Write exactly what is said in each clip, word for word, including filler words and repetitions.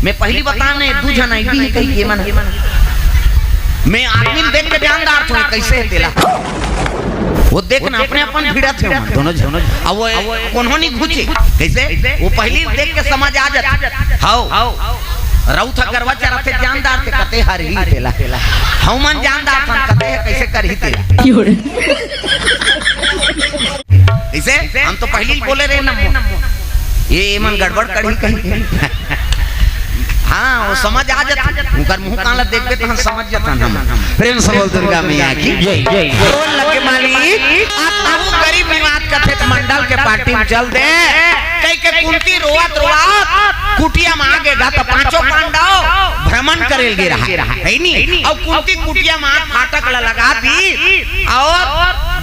मैं पहिली बतान, दू झन आइडी हे कहिके मन। मैं आदमी ल देख के जान डारथों कइसे हे तेला। वो देख ना, अपने अपन भिड़त हे ओमन दोनों झन। अब वो कोनो नइ घुचे। कइसे? वो पहिली देख के समझ आ जाथे। हव। रउत ह गरवा चराथे, जान डारथे कते हरही तेला। हमन जान डारथन कते हे, कइसे करही तेला। कइसे? हम तो पहिली बोले रहे ना, ये एमन गड़बड़ करही कहिके। हाँ, वो समझ आ जाथे। उनकर मुंह कान ला देखबे त हम समझ जाथन हम। प्रेम से बोल दुर्गा मैया की जय। जय। रोए लगे मालिक, आ तहु गरीब निवाज कथे त मंडल के पार्टी में चल दे। कहिके कुंती रोवत रोवत कुटिया में आ गे गा त पांचों पांडव भ्रमण करे ल गे रहा। हे नी? अउ कुंती कुटिया में फाटक ला लगा दिस अउ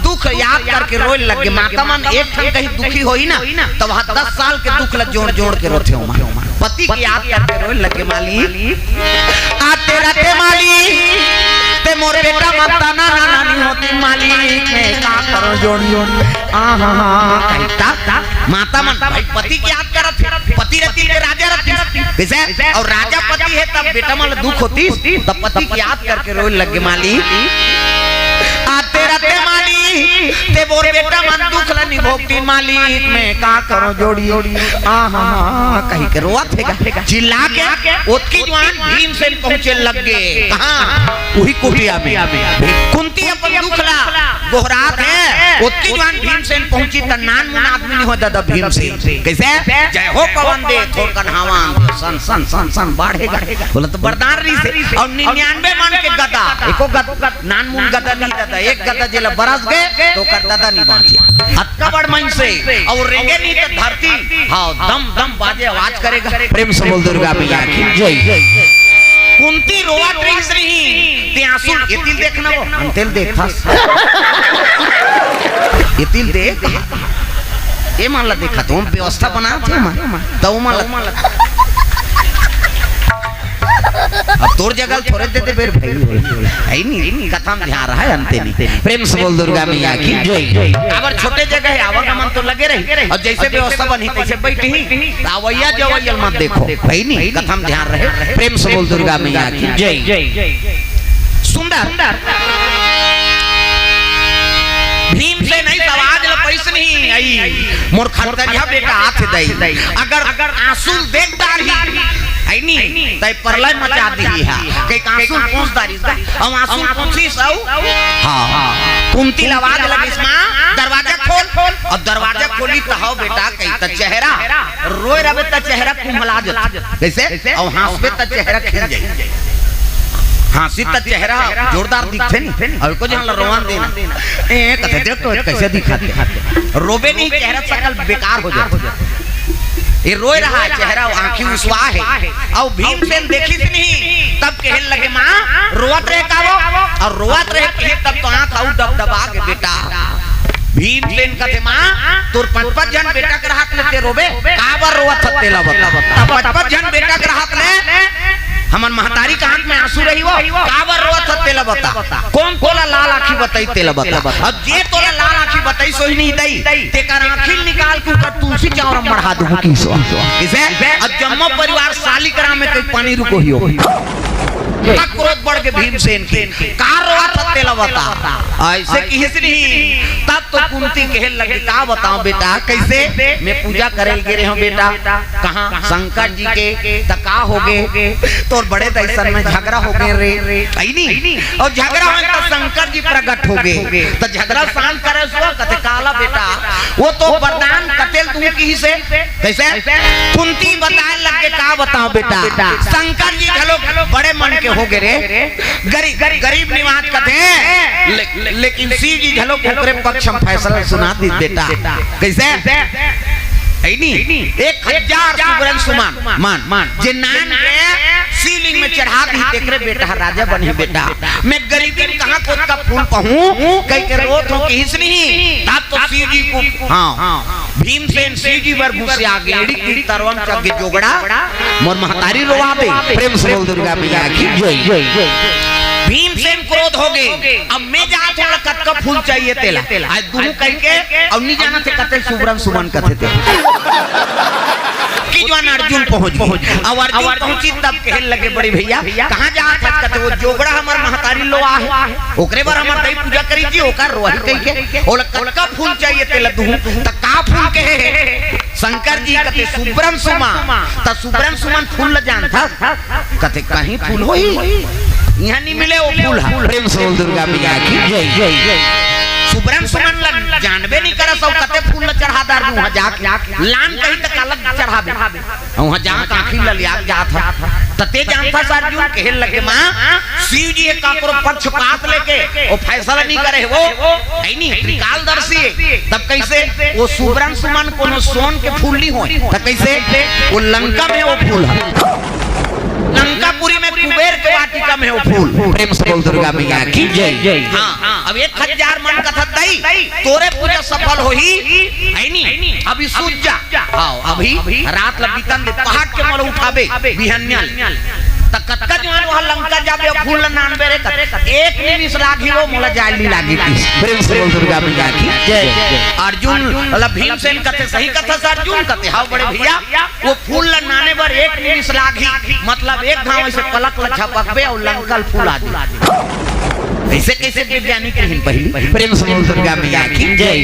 दुख याद करके रोए लगे। माता मन एक ठन कहीं दुखी होही ना, त वहाँ दस साल के दुख ला जोड़ जोड़ के रोथे ओमन। पति के याद करके रोए लगे मालिक। आते रहते मालिक, ते मोर बेटा मत ताना ना नानी होती मालिक, मैं का करूं जोड़ जोड़। आहा, कहिता माता मन भाई पति के याद करत हे, पति रतिस त राजा रतिस। कइसे? अउ राजा पति हे तब बेटा मन ला दुख होतिस, तब पति के याद करके रोए लगे मालिक। आते रहते मालिक, ते मोर बेटा मन दुख ला नि भोगतिन मालिक, मैं का करूं जोड़ी। आहा, कहिके रोवत हे गा। चिल्ला के ओतकी जुवार भीमसेन पहुंचे लगे। कहाँ? उही कुटिया में। कुंती अपन दुख ला गोहरात हे, ओतकी जुवार भीमसेन पहुंचिस त नानमुन आदमी नइ होय दादा भीमसेन। कइसे? जय हो पवन देव, थोरकन हवा आन दे। सन, सन, सन, सन, बाढ़े गा। बोला त बरदार रहिसे। अउ निन्यानवे मन के गदा, एको गदा, नानमुन गदा नइ दादा, एक गदा जेला बरस गे, त ओकर ददा नइ बांचे। अतका बड़ मइनसे, अउ रेंगे नइ त धरती, हाँ, दम, दम बाजे, आवाज करे गा। प्रेम से बोल दुर्गा मैया की जय। कुंती रोवत रहिस रही, ते आंसू, एती ल देख ना वो, अंते ल देखस। एती ल देख। एमन ला देखत हों, व्यवस्था बनात हे ओमन, त ओमन ला। अब तोर जगह ल थोरे दे दे बेर भाई, हे नी? कथा म ध्यान रहे, अंते नी। प्रेम से बोल दुर्गा मैया की जय। काबर छोटे जगह हे, आवागमन तो लगे रही, अउ जइसे व्यवस्था बनही तइसे बइठही, त अवइया जवइया ल मत देखो, हे नी? कथा म ध्यान रहे। प्रेम से बोल दुर्गा मैया की जय। सुंदर। भीमसेन अइस आवाज ल पइस नहीं आई, मोर खरदरिया बेटा आथे दई। अगर आंसू ल देख डारही, हे नी, त प्रलय मचा दिही हा। कहिके आंसू ल पोंछ डारिस गा। अउ आंसू ल पोंछिस अउ, हाँ, कुंती ल आवाज लगिस, माँ, दरवाजा खोल। अउ दरवाजा खोलिस त हव बेटा, कहिके त चेहरा, रोए रहबे त चेहरा कुम्हला जाथे। कइसे? अउ हंसबे त चेहरा खिल जाही। हंसिस त चेहरा जोरदार दिखथे नी, अउ एको झन ला रोवन दे ना। ए, कथे, देख तो कइसे दिखथे। रोबे नहीं, चेहरा सकल बेकार हो जाथे। ये रोए रहा हे, चेहरा, आंखी उसवा हे। अउ भीमसेन देखिस नहीं, तब कहे लगे, माँ, रोवत रहे का वो? अउ रोवत रहे कहे, तब तो आंख अउ डबडबा गे बेटा। भीमसेन कथे, माँ, तोर पचपच झन बेटा के रहत ले ते रोबे, काबर रोवत हस तेला बता। तब पचपच झन बेटा के रहत ले हमर महतारी के आंख में आंसू रही वो, काबर रोवत हस तेला बता। कोन तोला लाल आंखी बताइस तेला बता। अब जे तोला लाल आंखी बताइस होही नहीं दई, तेकर आंखी ल निकाल के ओकर तुलसी चौरा म मढ़ा दूं कहिस। कइसे? अब जम्मो परिवार सालिकराम में कहीं पानी रुको ही हो। का क्रोध बढ़ गे भीमसेन के, का रोवत हस तेला बता। अइसे किहिस नहीं, तब तो कुंती कहे लगे, का बतावं बेटा, कइसे? मैं पूजा करे ल गे रहेंव बेटा, कहाँ? शंकर जी के। त का होगे? तोर बड़े दाई सन में झगरा होगे रे, हे नी? अउ झगरा होय त शंकर जी प्रगट होगे, त झगरा शांत करे सुआ, कथे, काला बेटा, वो तो वरदान कते ल दूं किहिसे। कइसे? कुंती बताए लगे, का बतावं बेटा, शंकर जी घलो बड़े मन के होगे रे। गरीब, गरीब निवाज कथे, ले-, ले-, लेकिन शिव जी घलो ओकरे पक्ष म फैसला सुना दिस बेटा। कइसे? हे नी? एक हजार सुबरन सुमन, मान, मान, जे नान के शिवलिंग में चढ़ा दिही, तेकरे बेटा ह राजा बनही बेटा। मैं गरीबी म कहाँ कोत का फूल पहूं, कहिके रोत हों किहिस नहीं, तब तो शिव जी को, हाँ, भीमसेन शिव जी बर गुस्सा आ गे, एड़ी के तरवा म चघ गे जोगड़ा, मोर महतारी रोवा दे। प्रेम से बोल दुर्गा मैया की जय। भीमसेन क्रोध होगे, अब मैं जात हों, कतका फूल चाहिए तेला। आज दूं कहिके, अउ नइ जानत हे कते सुबरन सुमन कथे ते। कि जवान अर्जुन पहुंच गए। अब अर्जुन पहुंची तब कहे लगे, "बड़े भैया, कहाँ जात हस?" कथे, "वो जोगड़ा हमर महतारी लो आहे, ओकरे बर हमर दई पूजा करी जी, ओकर रोही कहिके, ओला कतका फूल चाहिए तेला दूं।" त का फूल कहे हे शंकर जी? कथे, "सुब्रन सुमन।" त सुब्रन सुमन फूल ल जानथस? कथे, "कहीं फूल होही, इहाँ नहीं मिले वो फूल ह।" प्रेम से बोल दुर्गा मैया की जय। सुब्रन सुमन ल जानबे नहीं करस, अउ कते फूल ल चढ़ा डारहूं उहाँ जाके। लान कही त काला चढ़ाबे। उहाँ जाके आँखी ल लिया जात ह। त ते जानथस अर्जुन? कहे लगे, "माँ, शिव जी हे काकरो पक्षपात लेके, वो फैसला नहीं करे हे वो, है नहीं, त्रिकालदर्शी हे।" तब कैसे वो सुब्रन सुमन कोनो सोन के फूल नहीं होय? तब कैसे वो लंका में वो फूल ह? लंकापुरी में कुबेर के वाटिका में वो फूल। प्रेम से बोल दुर्गा मैया की जय। हाँ, अब एक हजार मन कथस दई, तोरे पूजा सफल होही, है नी? अभी सूत जा। हाँ, अभी रात ल बीतन दे, पहाट के मोला उठाबे, बिहनिया ले। त कतका जवान वहाँ लंका जाबे, फूल ल नानबे रे, कत-, एक निमिष लागही वो, मोला जाय ल नहीं लागही। प्रेम से बोल दुर्गा मैया की जय। अर्जुन, मतलब भीमसेन कथे, "सही कथस अर्जुन?" कथे, "हाँ बड़े भैया।" वो फूल ल नाने बर एक निमिष लागही, मतलब एक घांव ऐसे पलक ल झपकबे अउ लंका ल फूला दे। ऐसे कैसे वैज्ञानिक रहिन पहिली? प्रेम से बोल दुर्गा मैया की जय।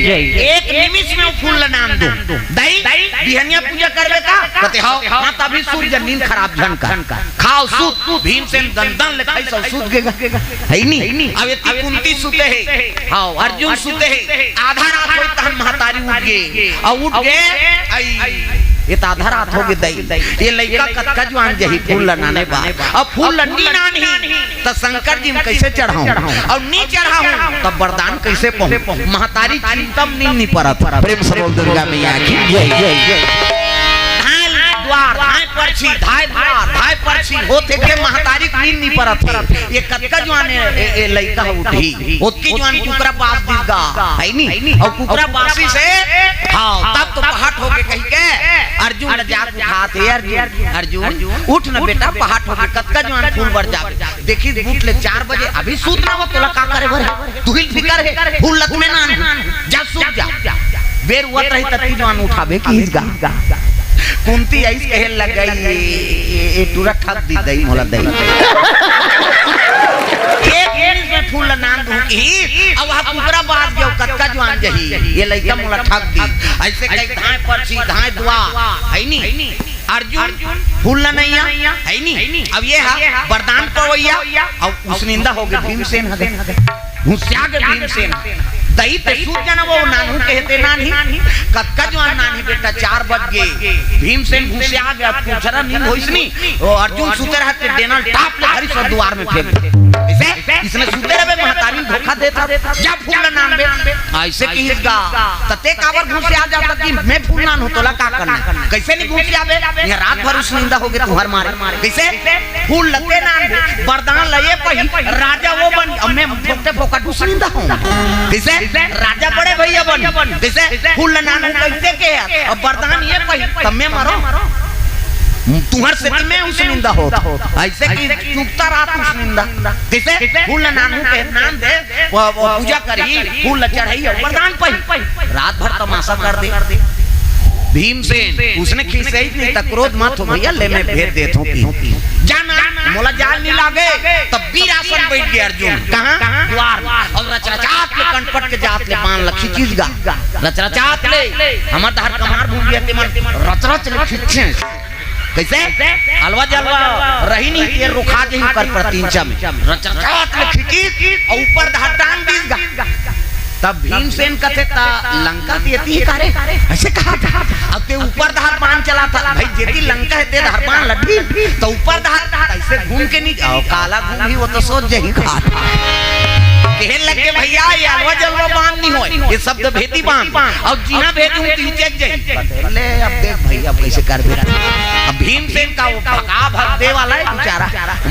एक निमिष में वो फूल ल नान दो। दई, बिहनिया पूजा करबे का? कथे, "हाँ।" हाँ, तभी सूत जा, नींद खराब झन कर। खाव सूत, भीमसेन दन दन ले खाइस अउ सूत गे गा। है नी? अब एती कुंती सुते हे, हाँ, अर्जुन सुते हे, आधा रात होय तहन महतारी उठ गे, अउ उठ गे, आई, ये त आधा रात होगे दई, ये लइका कतका जुआन जही फूल ल नाने बर, अब फूल ल नी नानही, त शंकर जी म कइसे चढ़ाहूं, अउ नी चढ़ाहूं, त बरदान कइसे पाहूं? महतारी चिंता म नींद नी परत। प्रेम से बोल दुर्गा मैया की जय। धाय द्वार, धाय परछी, धाय द्वार, धाय परछी होत हे के महतारी के नींद नी परत हे। ये कतका जुआन ए, ए, ए लइका ह उठही, ओतकी जुआन कुकरा बास दिस गा, है नी? अउ कुकरा बासी से, हाँ, तब तो पहाट होगे कहिके अर्जुन ल जाके उठात हे, "अर्जुन, अर्जुन, उठ न बेटा, पहाट होगे, कतका जुआन फूल बर जाबे।" देखिस बूट ले चार बजे, "अभी सूत ना वो, तोला का करे बर हे? तुहिल फिकर हे, फूल ल त में नान, जा सूत जा।" बेर होवत रही त तीन जवान उठाबे किहिस गा। कुंती आइस कहे लग गई, "ये, ये, ये टूरा ठग दी दई मोला दई।" एक मिनट में फूल ल नान दूं किहिस, अब वहाँ कुकरा बास गे, कतका जुआन जही, ये लइका मोला ठग दी। ऐसे कही धाय परछी, धाय द्वार, है नी? अर्जुन फूल ल नइया, है नी? अब ये हा बरदान पवइया, अउ उसनिंदा होगे भीमसेन हगे। घुसिया गे भीमसेन। दई ते सूत जा ना वो, नानहू कहे ते नानही। कतका जुआन नानही बेटा, चार बज गे। भीमसेन घुसिया गे, अब कुछरा नींद होइस नी। वो अर्जुन सुते रहत ते डेना ल टाप ले धरिस अउ दुवार में फेंक दे। अइसे? इसने सुते रहबे, महतारी ल धोखा देत हे। जा फूल ल नानबे। अइसे किहिस गा। त ते काबर घुसिया जात हस कि में फूल नानहूं, तोला का करना हे? कइसे नी घुसियाबे? इहाँ रात भर उसनिंदा होगे तुंहर मारे। कइसे? फूल ल ते नानबे, बरदान ल ये पाही, राजा वो बन, अब में फोकटे फोकट उसनिंदा हों। कइसे? राजा बड़े भइया बन। कइसे? फूल ल नानहूं कहिथे के हे, अब बरदान ये पाही, त में मरों। तुंहर सेती में उसनिंदा होत। अइसे कि चुकता रात उसनिंदा। कइसे? फूल ल नानहूं कहे नान दे, वो, वो पूजा करही, फूल ल चढ़ही अउ बरदान पाही। रात भर तमाशा कर दे। भीमसेन, उसने खिसियाइस नहीं त क्रोध मत हो भइया, ले में भेज देत हों कि जा ना, मोला जाय ल नी लागे। तब वीरासन बइठ गे अर्जुन। कहाँ? द्वार म। अउ रचरचात ले कनपट के जात ले बान ल खिंचिस गा। रचरचात ले, हमर डहर कमार भूमिया ते मन रचरच ले खिंचे। कइसे? अलवा जलवा रही नहीं, ये रुखा जही ओकर प्रतिंचा में। रचरचात ले खिंचिस अउ ऊपर डहर टांग दिस गा। तब भीमसेन कथे, "त लंका ते एती हे का रे?" अइसे कहत हे। अब ते ऊपर डहर बान चलाथस, भई जेती लंका हे ते डहर बान लठी, त ऊपर डहर अइसे घूम के नी जाओ, काला घूमही वो तो सोच जही कहत हे। कहे लगे, "भइया ये अलवा जलवा बान नी होय, ये शब्द भेदी बान, अउ जिहाँ भेजहूं तिही चेक जही।" ले अब देख भइया अब कइसे करबे। अब भीमसेन का वो भगा भग दे वाला हे बेचारा,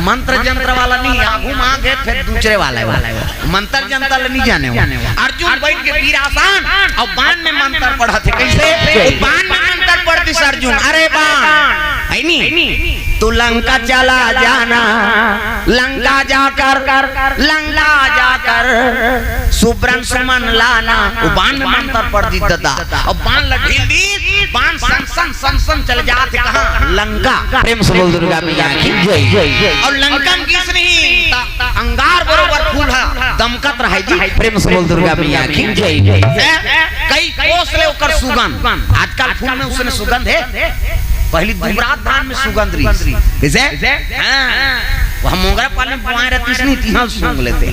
मंत्र जंत्र वाला नहीं, आगू मांगे फिर दूसरे वाला हे वो। मंत्र जंत्र ल नी जाने वो। अर्जुन बइठ गे वीरासन अउ बान में मंत्र पढ़त हे। कइसे? वो बान में मंत्र पड़तीस अर्जुन, अरे बाण, है नी? तो लंका चला जाना, लंका जाकर, लंका जाकर सुब्रन सुमन लाना। वो बाण में मंतर पड़ दी दादा। अब बाण ल ढील दी, बाण सन सन सन सन चल जात हे कहाँ? लंका। प्रेम से बोल दुर्गा मैया की जय। और लंका में किस नहीं, त अंगार बरोबर फूल ह दमकत रहे जी। प्रेम से बोल दुर्गा मैया की जय। हैं? कई कोस ले ओकर सुगंध। आजकल फूल में उसने सुगंध है, पहली दुबरात धान में सुगंध रही। कैसे? हाँ। वह मोंगरा पाले में बोआए रहतीस नहीं, तिहाँ सूंघ लेते।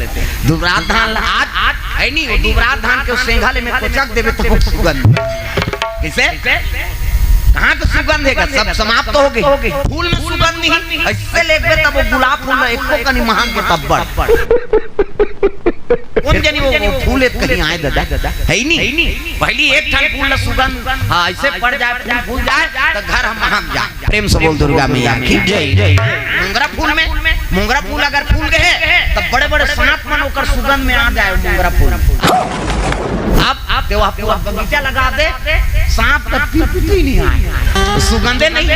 दुबरात धान ला आज, आज है नहीं, वो दुबरात धान के सेंघा ले में कोचक देवे तो सुगंध। कैसे? कहाँ के सुगंध है? सब समाप्त हो गई। फूल में सुगंध नहीं, ऐसे लेबे तब वो गुलाब फूल ला एको कनी महक के तब बढ़। कौन जानी वो, वो फूल एक कहीं आए दादा, है ही नहीं। पहली एक ठन फूल ला सुगंध, हाँ, ऐसे पड़ जाए, फूल फूल जाए, तो घर हम महक जाए। प्रेम से बोल दुर्गा मैया की जय। मोंगरा फूल में, मोंगरा फूल अगर फूल गए, तो बड़े बड़े सांप मन ओकर सुगंध में आ जाए मोंगरा फूल। अब, अब ते वह पूरा बगीचा लगा दे, सांप का पिपटी नहीं आए, सुगंधे नहीं।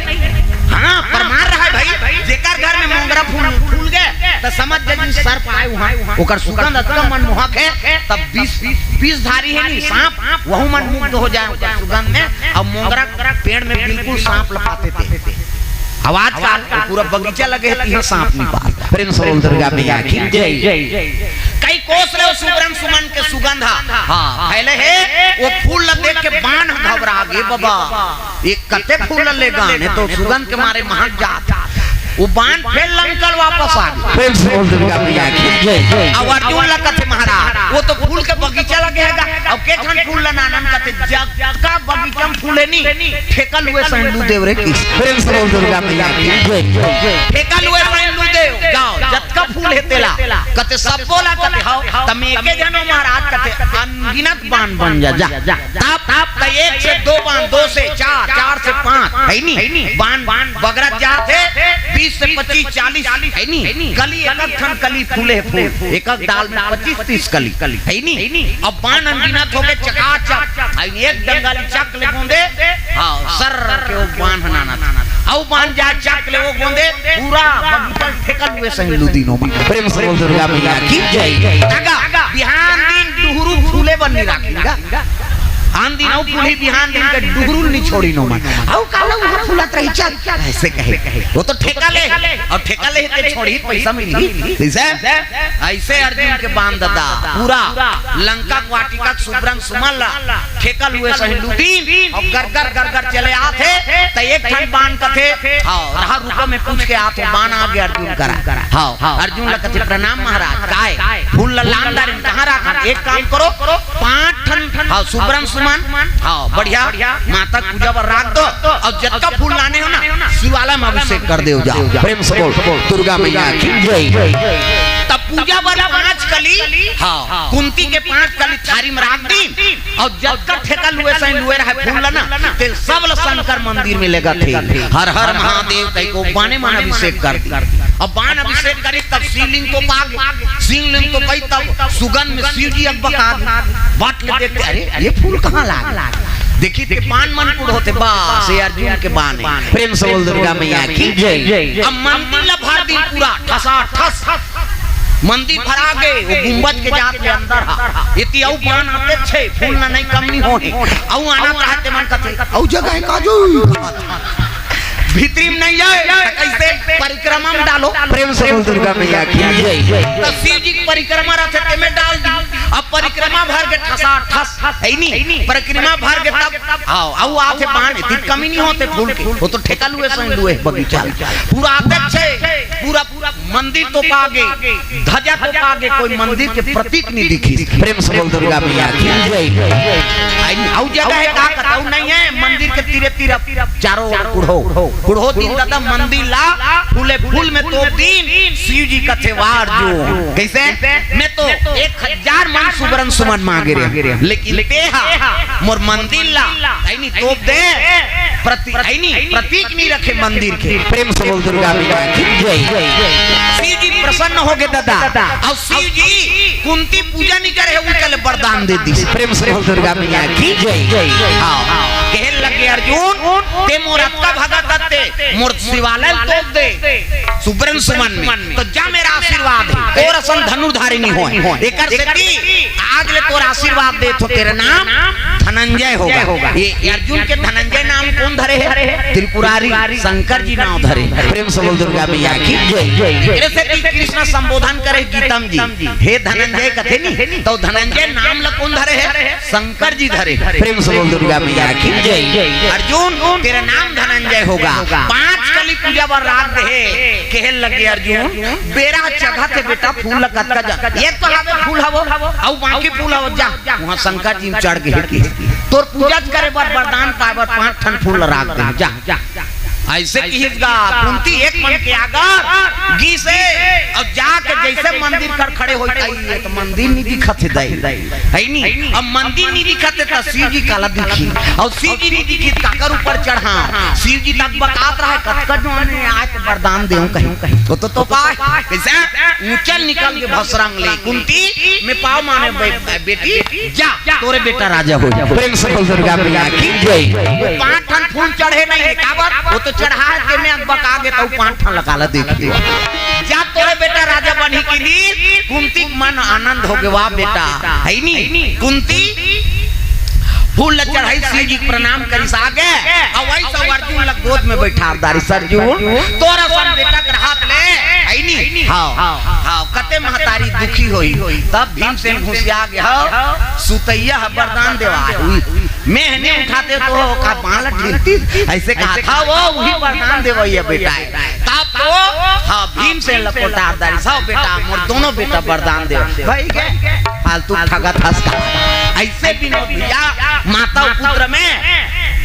हाँ, प्रमाण रहा है भाई, जेकर घर में मोंगरा फूल फूल गए, तो समझ जा जी सर्प आए वहाँ, ओकर सुगंध अतना मनमोहक है, तब बीस, बीस धारी है नहीं सांप, वहू मन मुग्ध हो जाए ओकर सुगंध में। अब मोंगरा पेड़ में बिल्कुल सांप लपाते थे। आवाज का पूरा बगीचा लगे है, तिहाँ सांप नहीं पास। प्रेम से बोल दुर्गा मैया की जय। कई कोस ले सुब्रन सुमन के सुगंध ह। हाँ, फैले हे, वो फूल ला देख के बाण ह घबरा गे बाबा। ये कते फूल ला लेगा, नहीं तो सुगंध के मारे महक जात। वो बाण फेर लंका ल वापस आ गे। प्रेम से बोल दुर्गा मैया की जय। अब अर्जुन ला कथे महाराज, वो तो फूल के बगीचा लगे हैगा, अब के ठन फूल ला नानन कथे, जतका बगीचा में फूल हे नी, ठेका लुए सैंडू देव रे किस। प्रेम से बोल दुर्गा मैया की जय। ठेका लुए सैंडू देव, जाओ, जतका फूल हे तेला, कथे सब बोला, कथे हव, तम एके जनो महाराज, कथे अनगिनत बाण बन जा, जा। ताप, ताप का एक से दो बाण, दो से चार, चार से पाँच, है नी? बाण, बाण बगरत जात हे, बीस से पच्चीस, चालीस, है नी? कली, एक एक ठन कली फूले फूल, एक एक डाल में पच्चीस तीस कली, है नी? अब बाण अनगिनत हो गए, चकाचक, है नी? एक डंगाली चक ले गोंदे, हाँ, सर के वो बाण हनाना था। अउ बाण जा चक ले वो गोंदे, पूरा बगीचा ठेका लुए सही लुदिनो। प्रेम से बोल दुर्गा मैया की जय। तगा, बिहान दिन डुहरू फूले बन नहीं राखी गा। आन दिन अउ फूली, बिहान दिन के डुहरू नहीं छोड़ी नो मन। अउ काला वो फूलत रही चल, ऐसे कहे। वो तो ठेका ले, और ठेका ले ते छोड़ी पैसा मिली। ऐसे, ऐसे अर्जुन के बाण दादा, पूरा लंका वाटिका सुब्रन सुमन ला ठेका लुए सही लुदीन, अउ गरगर गरगर चले आत हे, त एक ठन बाण कथे, हाँ, रहा रुको, मैं पूछ के आत हूँ, बाण आ गया अर्जुन करा। हाँ, अर्जुन ला कथे, "प्रणाम महाराज, काय? फूल ला लान दारेन, कहाँ राखन? एक काम करो, पाँच ठन, हाँ, सुब्रन सुमन, हाँ, बढ़िया, माता पूजा बर राख दो, अउ जतका फूल लाने हो ना, शिवाला में अभिषेक कर देव जाओ।" प्रेम से बोल, दुर्गा मैया की जय। तब पूजा बर पाँच कली, हाँ, कुंती के पाँच कली थारी में राख दीन, अउ जतका ठेका लुए सही लुए रहे फूल ला ना, ते सब ला शंकर मंदिर में लेगथे। हर हर महादेव कहि के बाने मन अभिषेक कर दी। अब बान अभिषेक करी तब शिवलिंग तो पागे, शिवलिंग तो पाई तब सुगंध में शिव जी अकबका गे। बट ले देखते, अरे ये फूल कहाँ लागे? देखी ते बान मन कुड़ होते, बस ये अर्जुन के बान हे। प्रेम से बोल दुर्गा मैया की जय। अब मंदिर ला भर दिन पूरा ठसा ठस। मंदिर भरा गे, वो गुंबद के जात ले अंदर हा। एती अउ बान आते छे, फूल ना नहीं कम नहीं होने। अउ आना चाहते मन कथे, अउ जगह हे काजू। भीतरी में नहीं जाए, त कैसे परिक्रमा में डालो? प्रेम से बोल दुर्गा मैया की जय। तो शिव जी की परिक्रमा रथे ते में डाल दी। अब परिक्रमा भर के ठसा ठस, है नी? परिक्रमा भर के तब, हाँ, अउ आते बान, एती कमी नहीं होते फूल के। वो तो ठेका लुए सही लुए बगीचा। पूरा आते छे, पूरा मंदिर तो पागे, ध्वजा तो पागे, कोई मंदिर के प्रतीक नहीं दिखी। प्रेम से बोल दुर्गा मैया की जय। आई, अउ जगह हे का कतउ नहीं हे, मंदिर के तीरे तीरे चारों ओर कुड़हो, कुड़हो दिन दादा मंदिर ला फूले फूल में तोप दीन। शिव जी कथे वार जो, कैसे? मैं तो एक हजार मन सुबरन सुमन मांगे रहे, लेकिन तेहा मोर मंदिर ला, आई नहीं तोप दे, प्रति-, आई नहीं, प्रतीक नहीं रखे मंदिर के। प्रेम से बोल दुर्गा मैया की जय। शिव जी प्रसन्न हो गए दादा। अउ शिव जी कुंती पूजा नहीं करे, उनके लिए वरदान दे दी। प्रेम से बोल दुर्गा मैया की जय। हाँ, कहे लगे अर्जुन, ते मोर अतका भगत हस ते, मोर शिवालय ल तोप दे, सुब्रन सुमन में, तो जा मेरा आशीर्वाद हे, तोर असन धनुर्धारी नइ होय। एकर सेती आज ले तोर आशीर्वाद देत हों, तेरा नाम धनंजय होगा। ये अर्जुन के धनंजय नाम कोन धरे हे? त्रिपुरारी शंकर जी नाम धरे। प्रेम से बोल दुर्गा मैया की जय। एकरे सेती कृष्ण संबोधन करे गीतम जी, हे धनंजय कथे नी, तो धनंजय नाम ल कोन धरे हे? शंकर जी धरे। प्रेम से बोल दुर्गा मैया की जय। अर्जुन, तेरा नाम धनंजय होगा। पांच कली पूजा बर राख दे हे। कहे लगे अर्जुन, बेरा चघत हे बेटा, फूल ल कतका जन, ये तो हवे फूल हवो, अउ बाकी फूल हवो, जा वहां शंकर जी में चढ़ गे हे। तोर पूजा करे बर वरदान पाए बर पांच ठन फूल ल राख दे, जा। अइसे किहिस गा कुंती, एक मन के आगर गिस हे, अउ जाके जइसे मंदिर कर खड़े होइस, ये तो मंदिर नइ दिखत हे दाई, हे नी? अब मंदिर नइ दिखत हे त शिव जी काला दिखही, अउ शिव जी नइ दिखही त काकर ऊपर चढ़हा? शिव जी तक बकात रहे, कतका जोन हे, आज तो वरदान देहूं कहीं, तो, तो, तो पाए। कइसे? उचल निकल के भसरंग ले कुंती में पाव माने बे-, बेटी, जा, तोरे बेटा राजा हो। प्रेम से बोल दुर्गा मैया की जय। वो पांच ठन फूल चढ़े नहीं हे, काबर? वो तो चढ़ा के में अकबका गे, तो पांच ठन लगा ला देख लियो। जा तोरे बेटा राजा बनही किहिस, कुंती के मन आनंद हो गे, वाह बेटा, हे नी? कुंती फूल ल चढ़ाई, शिव जी के प्रणाम करिस आगे, अउ वही सब अर्जुन ल गोद में बैठा डारिस। अर्जुन, तोर असन बेटा के रहत ले, हे नी? हाव, हाव, कते महतारी दुखी होही। तब भीमसेन घुसिया गे, हाव, सुतइया ह वरदान देवाय हे। मैं ह नइ उठातेंव त का बांह ल ढीलतिस, अइसे कहा था वो, वही वरदान देवइया बेटा हे। तब तो, हाव, भीमसेन ल कोटार डारिस, हाव बेटा, मोर दोनों बेटा वरदान दे। भइगे, फालतू ठगत हस का। अइसे विनोद भइया, माता पुत्र में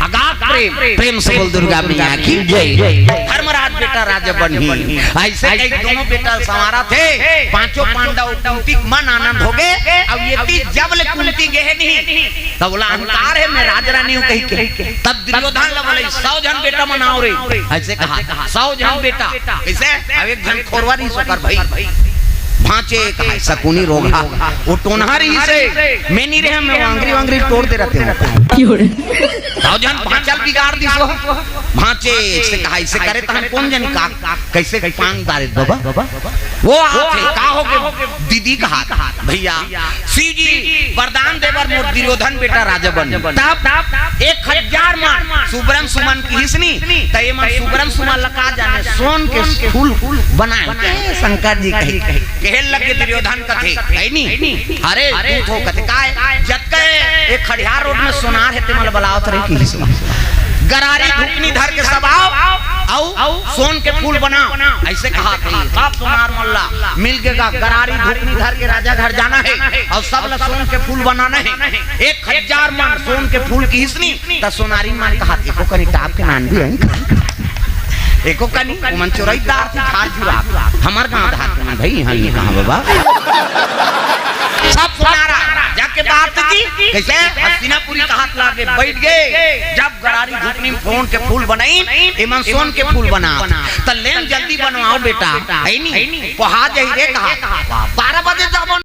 अगाध प्रेम, प्रेम से बोल दुर्गा मैया की जय। धर्मराज बेटा राजा बनही। अइसे कहि दोनों बेटा संवारथे, पांचों पांडव कुंती के मन आनंद हो गे। अब ये तीज जब ले कुंती गे हे नहीं, तब ओला अहंकार हे, मैं राजरानी हूं कहिके। तब दुर्योधन ल बोले, "सौ झन बेटा मन आव रे।" अइसे कहा, "सौ झन बेटा।" कइसे? अब एक झन खोरवा रहिस ओकर भाई, भांचे कहा, सकुनी रोगहा, वो टोनहा रहिस हे, मैं नइ रहेंव, मैं वांगरी वांगरी टोर दे रहते हो। सौ झन भांचा ल बिगाड़ दिस वो। भांचे से कहा, "अइसे करे तहन कोन जनी का, कइसे पांग डारे बाबा?" वो आथे, का हो गे? दीदी कहा, भइया, शिव जी वरदान दे बर मोर दुर्योधन बेटा राजा बन। तब एक हजार मन सुबरन सुमन किहिस नी, त ये मन सुबरन सुमन ल का जाने, सोन के फूल बनाए। ए, शंकर जी कही, कहे लगे दुर्योधन कथे, हे नी? अरे, तू तो कथे काय? जतके एक खड़ियार रोड में सोनार हे, ते मन ल बलावत रहे किहिस। गरारी धुकनी धर के सब आव, अउ सोन के फूल बनाव, अइसे कहा थे। सब सोनार मन ल मिल गे गा, गरारी धुकनी धर के राजा घर जाना हे, अउ सब ल सोन के फूल बनाना हे। एक हजार मन सोन के फूल किहिस नी, त सोनारी मन कहा, "एको कनी टाप के नान भी है, एको कनी।" ओमन चोरई डारथे झार झुरा, हमर गांव धार के मन भाई, इहां नइ कहा बाबा। सब सोनारा जाके बात की, कइसे? हस्तिनापुरी कहात लागे बइठ गे, जब गरारी धुकनी में सोन के फूल बनाइन, एमन सोन के फूल बनात। त लेन जल्दी बनवाव बेटा, हे नी? पोहा जाही रे कहा। बारह बजे जाबो